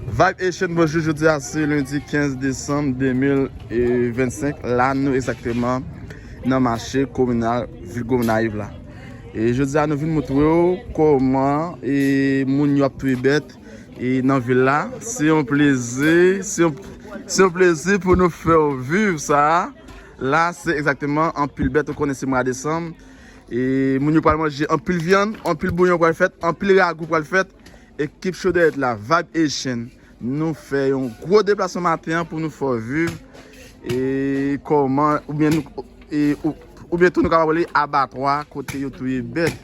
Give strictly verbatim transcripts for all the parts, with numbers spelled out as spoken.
Vibe Haitian, bonjou. Jodi a se lendi kenz desanm de mil vennsenk. La nou egzakteman nan mache kominal vil Gonayiv la. E jodi a nou vin montre w kòman e moun yo ap touye bèt e nan vil la. Se yon plezi, se yon, se yon plezi pou nou fè w viv sa. La se egzakteman anpil bèt, ou konnen se mwa desanm. E moun yo pral manje anpil vyann, anpil bouyon pral fèt, anpil ragou pral fèt. Ekip Show Dèyèt la, Vibe Haitian, nou fè yon gwo deplasman maten an pou nou fè w viv e kòman, oubyen nou, e, ou, oubyen tou nou kapab rele abatwa kote yo touye bèt.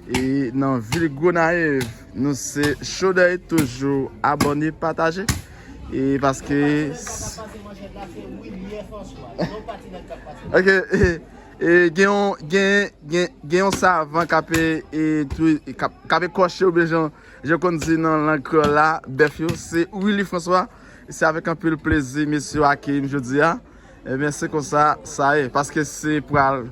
E nan vil Gonayiv, nou se Show Dèyèt toujou, abòne, pataje. E paske Ok, e, e, gen yon, gen, gen, gen yon savan k ap e, e, tou, k ap, k ap ekòche oubyen jan, jan konn di nan lang kreyòl la, bèf yo, se Willy François. Se avèk anpil plezi mesye yo akeyi m jodi a. Ebyen, se konsa sa ye, paske se pral,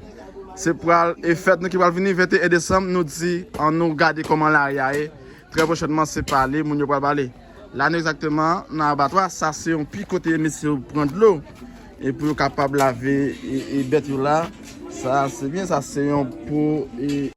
se pral e fèt nou ki pral vini venteyen desanm, nou di, ann nou gade kòman lari a ye. Trè pwochènman, se pale, moun yo pral pale. La nou egzakteman nan abatwa, sa se yon pi kote mesye yo pran dlo. E pou yo kapab lave e, e bèt yo la. Sa se byen, sa se yon po e